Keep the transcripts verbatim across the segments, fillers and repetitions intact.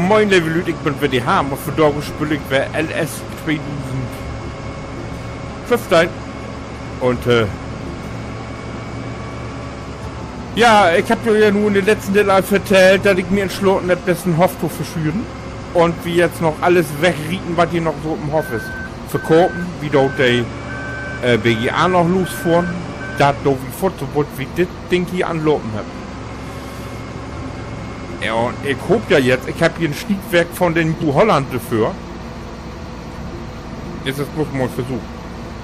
Moin, leve Lüüd, ik bün weer de Harm un vandaag speel ik weer L S tweedusend föffteihn. Un, äh, ja, ik heff jo ja nu in de letzten Deel al vertellt, dat ik mi entslaten heff, dessen Hoff to verschüren. Un wi jetzt noch allens wegrieten, wat hier noch so op 'n Hoff is. Verkopen, wi doot de, äh, B G A noch losfohren. Dat doot wi foorts, sobald wi dit Ding hier anlopen hebbt. Ja, un ik hoop ja jetzt, ik hebb hier en Sniedwark von den New Holland dorför. Is dat blots mal en Versuch.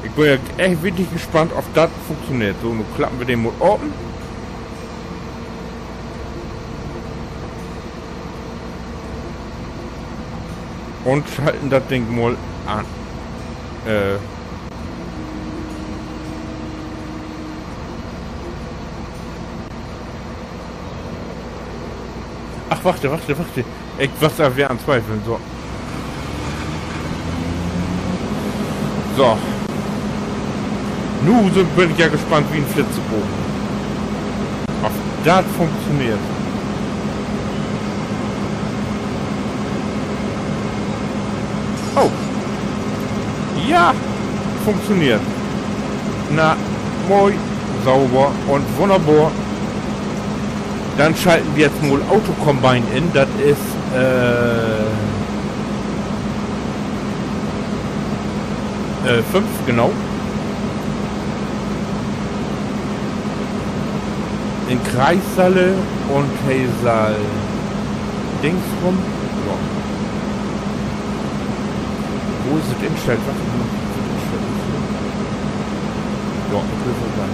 Ik bün ja echt wirklich gespannt, of dat funktioneert. So, nu klappen wi den mal open. Un schalten dat Ding mal an. Äh. Ach, wacht, wacht, wacht. Ik was al weer an Twiefeln, so. So. Nu sünd, bün ik ja gespannt wie en Flitzebogen, of dat funktioneert. Oh. Ja, funktioneert. Na, moi, sauber un wunnerbor. Denn schalten wi jetzt mal Autocombine in. Dat is, äh, äh, fünf, genau. In Kreissalle un he sall Dings rum. Ja. Wo is dat instellt? Wat is dat instellt? Ja, ik will so gahn.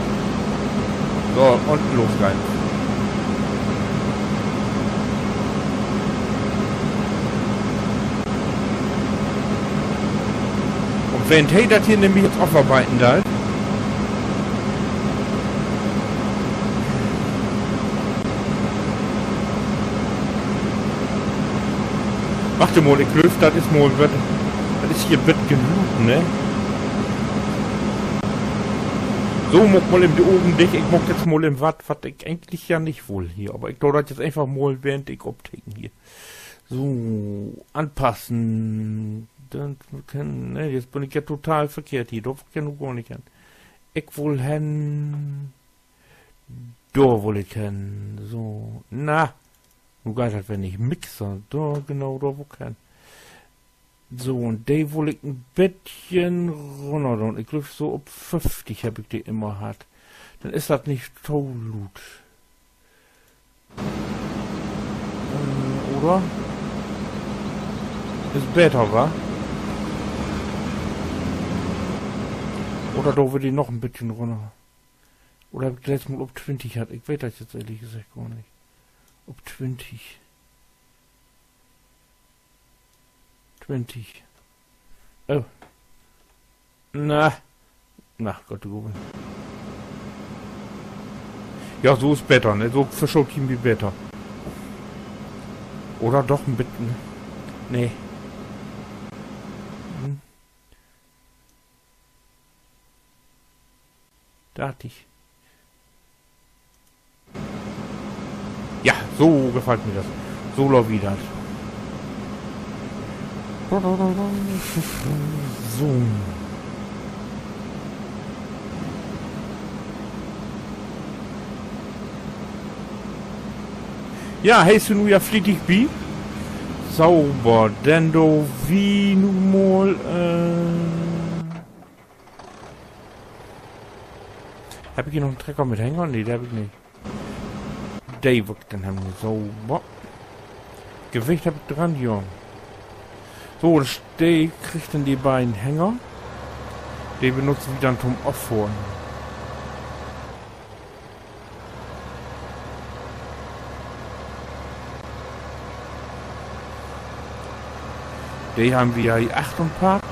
So, un los geiht. Un wenn he dat hier nämlich jetzt afarbeiden deit. Wacht mal, ik glööv, dat is mal wat, dat is hier en beten luut, ne? So, maak mal even de Ogen dicht. Ik maak jetzt mal even wat, wat ik egentlich ja nich wull hier. Aver ik do dat jetzt eenfach mal, während ik opteken hier. So, anpassen. Denn kann, ne, jetzt bün ik ja total verkehrt hier. Dor wull ik ja nu gor nich hen. Ik wull hen, dor wull ik hen. So, na. Nu geiht dat weer nich. Mixer. Dor, genau, dor wull ik hen. So, un de wull ik en beten rünner doon. Ik glööv, so op föfftig heff ik de immer hatt. Denn is dat nich to luut. Äh, oder? Is beter, wa? Oder doot wi de noch en beten rünner? Oder heff ik de letztmal op twintig hatt? Ik weet dat jetzt ehrlich seggt gor nich. Op twintig. Twintig. Oh. Na. Na, Gott, du Gott. Ja, so is beter, ne? So verschaut ik mi beter. Oder doch en beten. Nee. Hm. Dartig. Ja, so gefallt mi dat. So laat wi dat. So. Ja, hest du nu ja flietig bi? Sauber, denn do wi nu mal, äh, heff ik hier noch en Trecker mit Hänger? Nee, de heff ik nich. De wull ik denn hebben, sauber. Gewicht heff ik dran, ja. So, de kriggt denn de beiden Hänger. De benutzt wi denn to'n Offohren. De hebbt wi hier achtern parkt.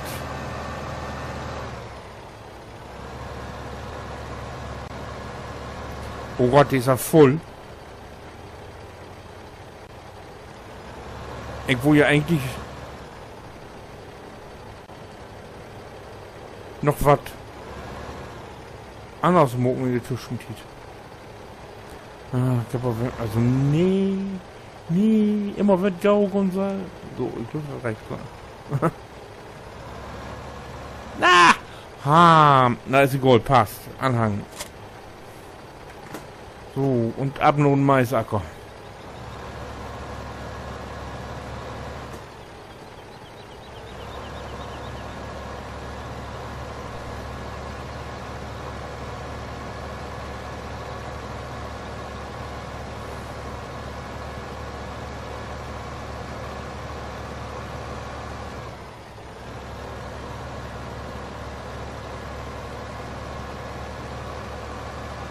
Oh Gott, de is ja vull. Ik wull ja egentlich noch wat anners maken in de Tüschentiet. Ah, ik heff aver, also, nee. Nee, immer wenn Joke un so. So, ik glööv, dat reckt woll. Na! Ha! Na, is egal, passt. Anhang. So, un ab na den Maisacker.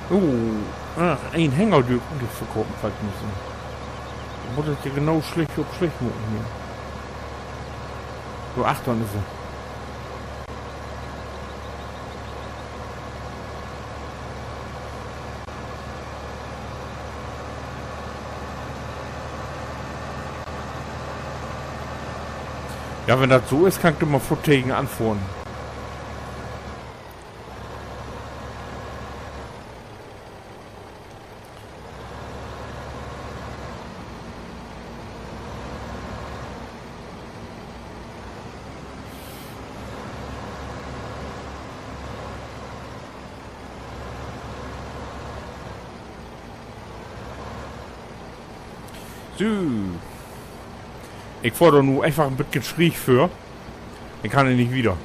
Oh, ah, en Hänger, de ik ok nich verkopen, fallt mi so in. Mutt dat ja genau slicht op slicht maken hier. So, achtern is he. Ja, wenn dat so is, kann ik dor mal foort tegen anfohren. So. Ik fohr dor nu eenfach en beten schrieg vör. Denn kann he nich wieder.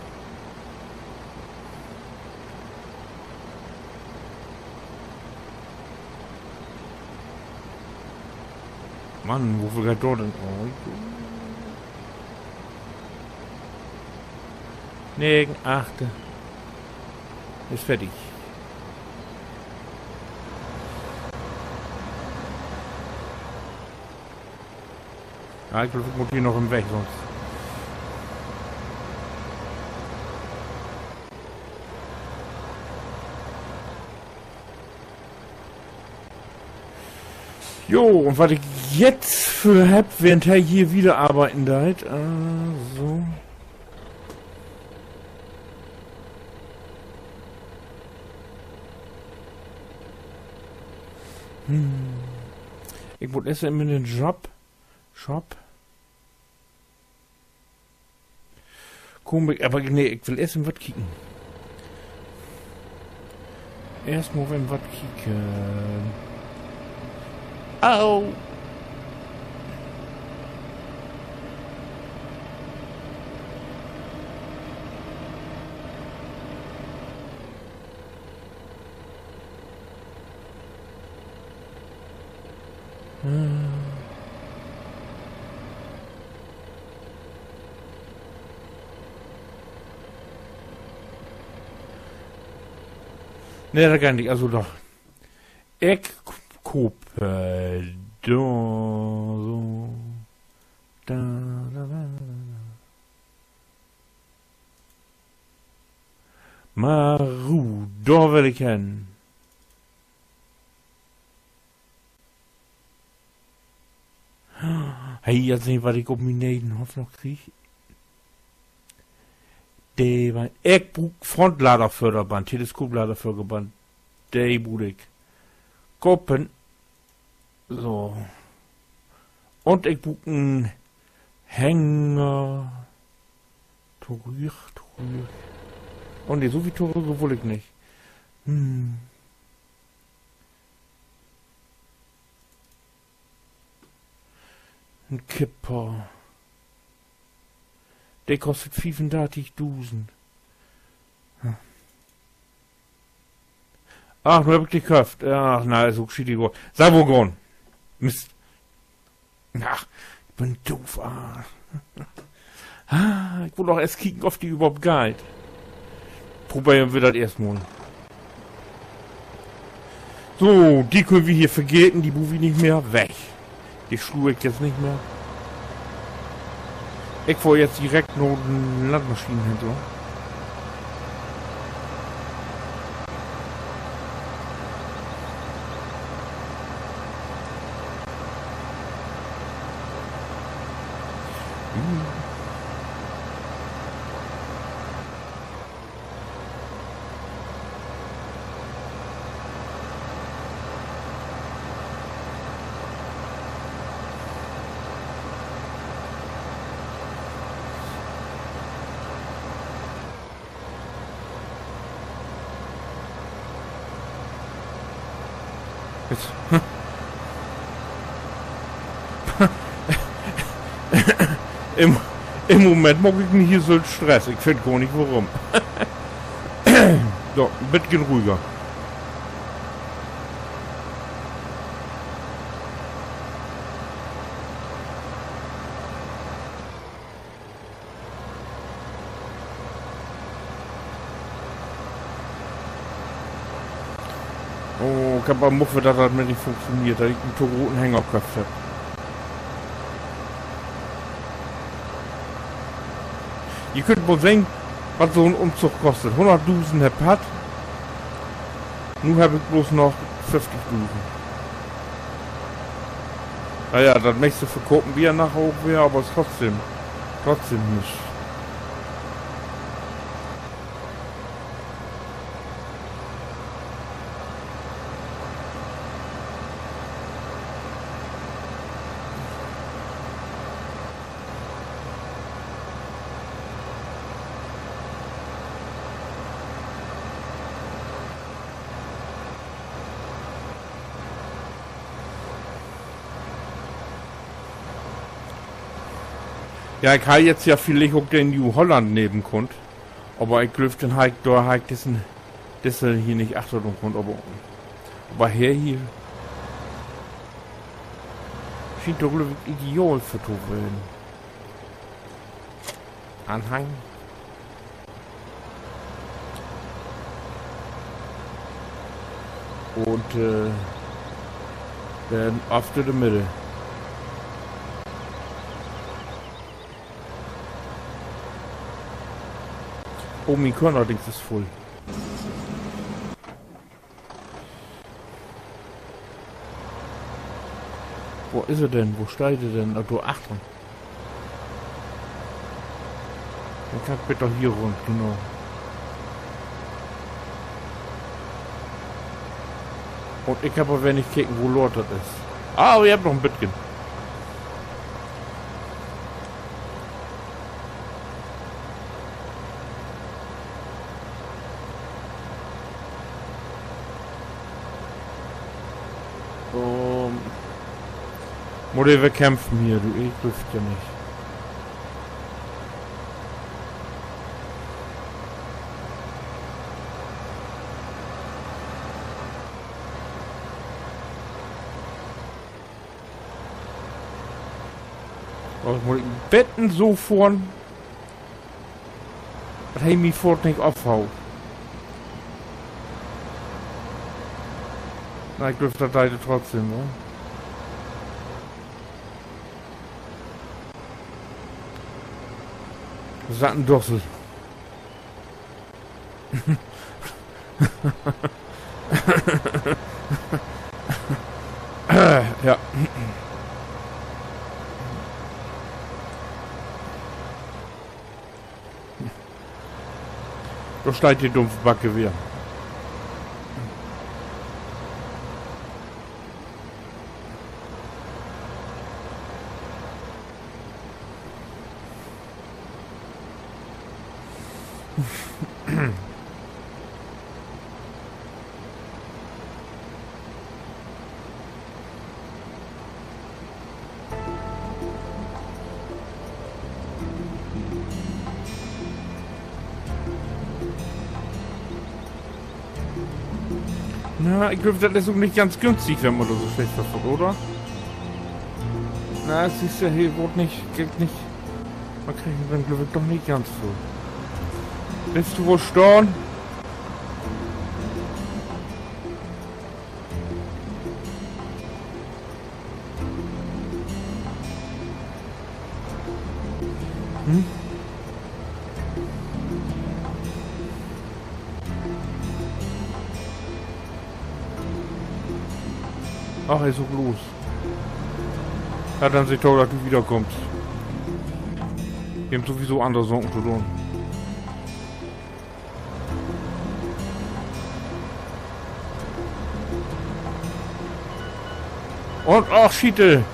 Mann, woveel geiht dor denn? Oh, negen, acht. Is fertig. Ja, ik glööv, ik mutt hier noch en Weg, sonst. Jo, un wat ik jetzt vör hebb, während he hier wieder arbeiden deit, äh, so. Hm. Ik mutt eerst even in den Job. Shop. Kumm ik, aver nee, ik will eerst mal wat kieken. Eerst mal even wat kieken. Au! Nee, dat geiht nich. Also doch. Ik k-, koop, äh, dor, so. Da, da, da, da, da. Maru, dor will ik hen. Hey, jetzt nich, wat ik op mien ne'en Hoff noch krieg. De, ik bruuk Frontladerförderband, Teleskopladerförderband. De bruuk ik. Kopen. So. Un ik bruuk en Hänger. Torüch, torüch. Oh nee, so wiet torüch wull ik nich. Hm. En Kipper. De kost fiefundartigdusend. Hm. Ach, nu heff ik de köfft. Ach, na, is ok schietegal. Sall woll gahn. Mist. Ach, ik bün doof, ah. Ah, ik wull doch eerst kieken, of de överhaupt geiht. Probeert wi dat eerst mal. So, de köönt wi hier vergeten, de bruukt wi nich mehr. Weg. De sluur ik jetzt nich mehr. Ik fohr jetzt direkt na den Landmaschinenhändler. Im, im Moment maak ik mi hier so Stress. Ik weet gor nich, worüm. So, en beten ruhiger. Oh, ik heff al Muff, dat dat mit nich funktioneert, dat ik en to groten Hänger köfft heff. Ji köönt mal sehn, wat so'n Umzug kostet. Hunnertdusend heff ik hatt. Nu heff ik bloots noch föfftigdusend. Na ja, dat meiste verkopen wi ja naher ok weer, aver is trotzdem, trotzdem nix. Ja, ik harr jetzt ja villicht ok den New Holland nehmen kunnt. Aver ik glööv, denn harr ik, dor harr ik dissen, disse hier nich achter dun kunnt, aver, aver her hier schient doch, glööv ik, ideal för to ween. Anhang. Un, äh, denn af to de Midde. Oh, mien Körnerdings is vull. Wo is he denn? Wo steiht he denn? Ah, dor achtern. Denn kann ik beter hier rund, genau. Un ik heff aver wenig keken, wo laat dat is. Ah, wi hebbt noch en beten. Ähm, mutt even kämpfen hier, du, ik glööv ja nich. Oh, mutt ik en beten so fohren, dat he mi foort nich afhaut. Na, ik glööv, dat deit he trotzdem, wa? Satt en Dossel. Ja. Dor steiht de Dumpfbacke weer. Na, ik glööv, dat is ok nich ganz günstig, wenn man dor so slecht för fohrt, oder? Na, sühst du, he word nich, geiht nich. Man kriggt em denn, glööv ik, doch nich ganz vull. Bliffst du woll stahn? Hm? Ach, he is ok los. Ja, denn seh to, dat du wiederkummst. Wi hebbt sowieso annere Saken to doon. Un, ach, Schiete.